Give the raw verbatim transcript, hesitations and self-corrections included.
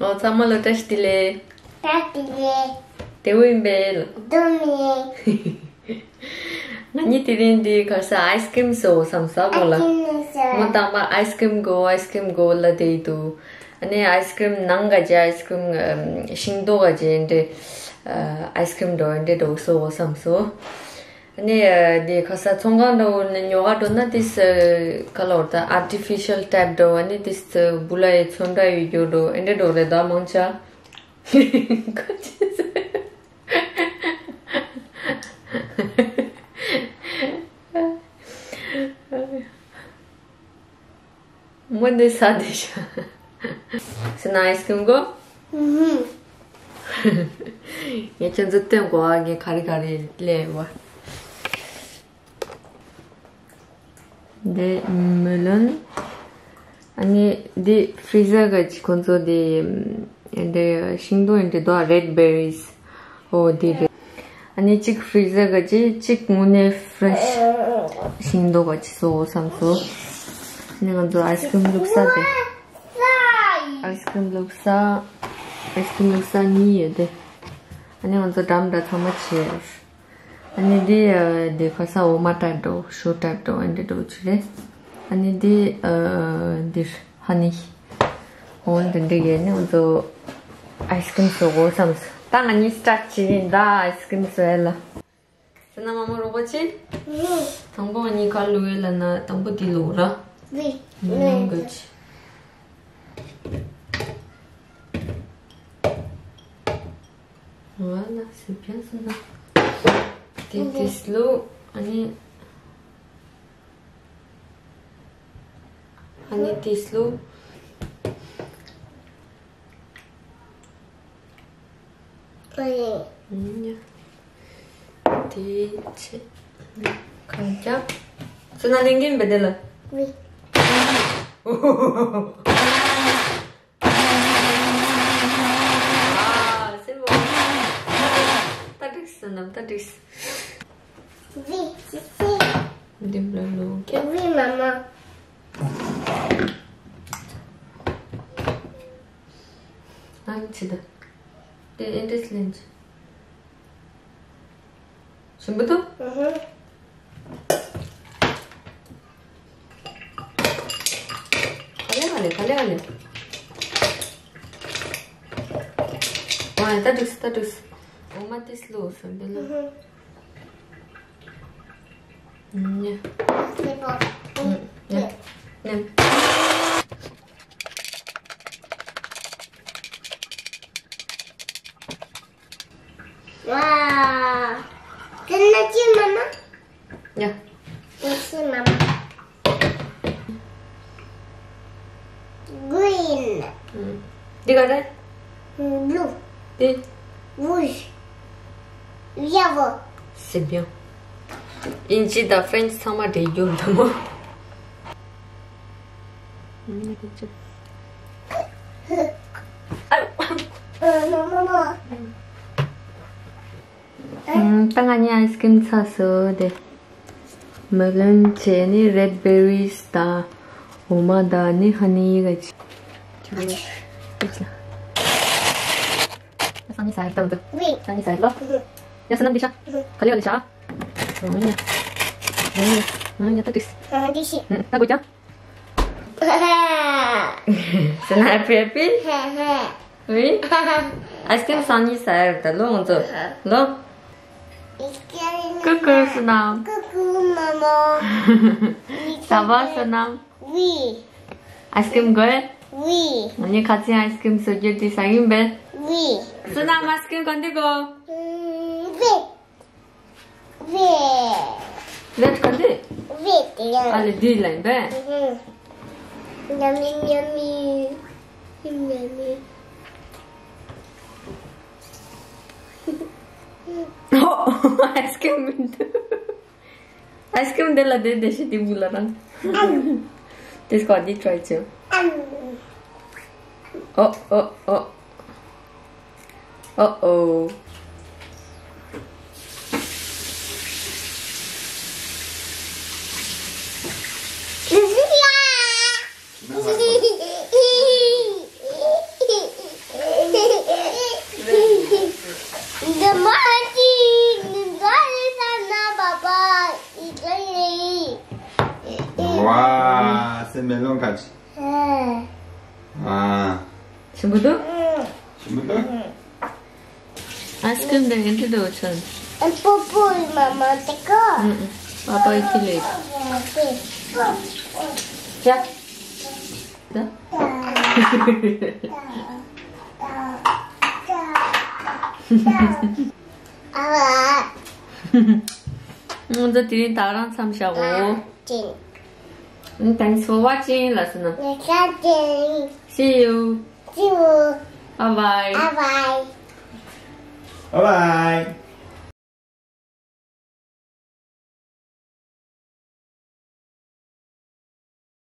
ཨོ་ཚང་མ་ལ་བཀྲ་ཤིས་བདེ་ལེགས། བཀྲ་ཤིས་བདེ་ལེགས། བདེ་པོ་ཡིན་པས། སྡུག་མི་ཡིན། ང་གཉིས་དེ་རིང་འདི་ག་ས་ཨའི་སི་ཀྲིམ་བཟོ་བསམ་ས་མོ་ལ། ཨའི་སི་ཀྲིམ་བཟོ། མོ་དང་པ་ཨའི་སི་ཀྲིམ་དགོས་ཨའི་སི་ཀྲིམ་དགོས་ལ་དེ་ཡི་འདུག་ཨ་ནི་ཨའི་སི་ཀྲིམ་ནང་ག་ཅི་ཨའི་སི་ཀྲིམ་ཤིང་ཏོག་ག་ཅི་འདྲེ། ཨའི་སི་ཀྲིམ་འགྲོ་འདྲེ་འགྲོ་བཟོ་བསམ་སོ། ཨ་ནི་དེ་ག་ས་ཚོང་ཁང་འགྲོ་ནས་ཉོ་ག་འགྲོ་ན་དེ་ས་ག་ལོར་ད་ཨར་ཊི་ཕི་ཤལ་ཊའིབ་འགྲོ། ཨ་ནི་དེ་ས་བུ་ལ་ཡི་ཚོན་འདྲ་ཡོད་རྒྱུ་འགྲོ་འདྲེ་འགྲོ་རེད་ད་མང་ཆ། མོ་འདི་ས་དེ་ཤ། སི་ན་ཨའི་སི་ཀྲིམ་གོ། ངས་ཁྱོད་ཚོ་སྟོན་གོ་ཨ་ངས་ག་རེ་ག་རེ་ལས་བ། འདི་མེ་ལོན། ཨ་ནི་འདི་ཕི་རི་ཟར་ག་ཅི་ཁོང་ཚོ་འདི་འདི་ཤིང་ཏོག་འདི་དོ་རེད་བེ་རིས། ཨོ་འདི་རེད། ཨ་ནི་གཅིག་ཕི་རི་ཟར་ག་ཅི་གཅིག་དངོས་གནས་ཕི་རེ་ཤི་ཤིང་ཏོག་ག་ཅི་བཟོ་བསམ་སོ། ཨ་ནི་ང་ཚོ་ཨའི་སི་ཀྲིམ་བླུགས་ས་དེ། ཨའི་སི་ཀྲིམ་བླུགས་ས། ཨའི་སི་ཀྲིམ་བླུགས་ས་གཉིས་ཡོད་དེ། ཨ་ནི་ང་ཚོ་འགྲམ་འདྲ་ཚང་མ་བྱས། ཨ་ནི་འདི་འདི་ཁ་ས་འོ་མ་ཊའིབ་འགྲོ་ཤོ་ཊའིབ་འགྲོ་འདི་འགྲོ་ཆུ་རེད། ཨ་ནི་འདི་འདིར་ཧ་ནི། འོ་འདི་འདི་ཡས་ནི་ང་ཚོ་ཨའི་སི་ཀྲིམ་བཟོ་དགོས་བསམས། ད་ང་གཉིས་སི་ཊར་ཊི་བྱེད་ཡིན་ད་ཨའི་སི་ཀྲིམ་བཟོ་ཡ་ལ། ཟེར་ན་མ་མོ་རོགས་པ་ཆེ། དང་པོ་ང་གཉིས་ག་ལུ་ཡོད་ལ་ན་དང་པོ་འདི་ལོག་ར། ཝི། ནང་གི་ཆེ། ང་ལ་སི་པིན་སི་ན། དེ་དེ་སི་ལུ་ཨ་ནི། ཨ་ནི་དེ་སི་ལུ། ཨ་ནི། དེ་ཆེ། ཁ་རྒྱབ། སི་ན་ལེན་གིན་བེ་དེ་ལ། ཝི། ཨ། སེམས་པ། ད་འགྲིག་སོང་ནམ་ད་འགྲིག་སོང་། ཝི་ཅི་སི། འདི་བློ་ལོ་ཀེ། ཝི་མ་མ། ཨ་ནི་ཆི་ད། དེ་ཨེ་འདྲས་ལེན་ཆི། ཞིམ་པོ་འདུག་ཨུ་ཧུ། ག་ལེ་ག་ལེ་ག་ལེ་ག་ལེ། ཨ་ད་འགྲིག་སོང་ད་འགྲིག་སོང་། འོ་མ་ཏིས་ལོ་སོང་འདི་ལ། ཨུ་ཧུ། ཉེ། ཉེ། ཉེ། ཝ། དེ་ན་ཅི་མ་མ། ཡ། དེ་ཅི་མ་མ། གི་རིན། འདི་ག་རེ། བླུ། འདི། ཝུ་ཟི། ཡ་ཝོ། C'est bien། དབྱིན་ཇི་དང་ཧྥ་རན་ཆི་ཚང་མ་འདྲེས་རྒྱུ་འདུག་མོ། ཨ་རོ། ཨ་མ་མ་མ། ད་ང་གཉིས་ཨའི་སི་ཀྲིམ་ཚ་སོ་དེ། མེ་ལོན་བྱས་ནི་རེད་བེ་རིས་དང་འོ་མ་དང་ནི་ཧ་ནི་ག་ཅི། སང་ཉིན་ཟ་ཡར་ཏང་དུ། སང་ཉིན་ཟ་ཡར་ལོ། ཡ་སོ་ནམ་འདི་ཤ། ག་ལེ་ག་ལེ་ཤ། ཨ་ཡ། ཨ་ཡ་ད་དུས། ད་གོ་ཀྱང་། སི་ན་ཧེ་པི་ཧེ་པི། ཝི། ཨའི་སི་ཀྲིམ་སང་ཉིན་ཟ་ཡར་ད་ལོ་ང་ཚོ་ལོ། ཀུ་ཀུ་སོ་ནམ། ཀུ་ཀུ་མ་མོ། ཟ་བ་སོ་ནམ། ཝི། ཨའི་སི་ཀྲིམ་དགོས། ཝི། ང་གཉིས་ཁ་ཚན་ཨའི་སི་ཀྲིམ་བཟོ་རྒྱུ་དེ་ཟ་གིན་པས། ཝི། སོ་ནམ་ཨའི་སི་ཀྲིམ་ག་འདི་དགོས། ཝི། ཝི། ཝེཊ་ག་འདི། ཝི་དེ་ཡང་། ཨ་ལེ་འདི་ལ་ཡིན་པས། ཉམ་མི་ཉམ་མི། ཉམ་མི། ཨོ། ཨའི་སི་ཀྲིམ་མི་འདུག་ཨའི་སི་ཀྲིམ་འདི་ལ་བསྡད་བསྡད་ཤི་དེ་འབུ་ལ་རང་། དེ་སྐོར་འདི་ཊྲའི་བྱོས། ཨོ་ཨོ་ཨོ། ཨོ་ཨོ། ཞིམ་པོ་འདུག་ཞིམ་པོ་འདུག་ཨའི་སི་ཀྲིམ་དེ་ཨེ་འདྲ་འདུག་ཚོན། ཨ། པོ་པོ་ཡི་མ་མ་དེ་ག་ཨུ་ཨུ། པ་པ་ཡི་ཁི་ལི། ཡ། ད། ཨ་ཝ། ང་ཚོ་དེ་རིང་ད་རང་མཚམས་བཞག་གོ་ཅིང་། Thanks for watching. ལགས་སོ་ན། ལགས་སོ་ཅིང་། See you. See you. Bye bye. Bye bye. Bye bye.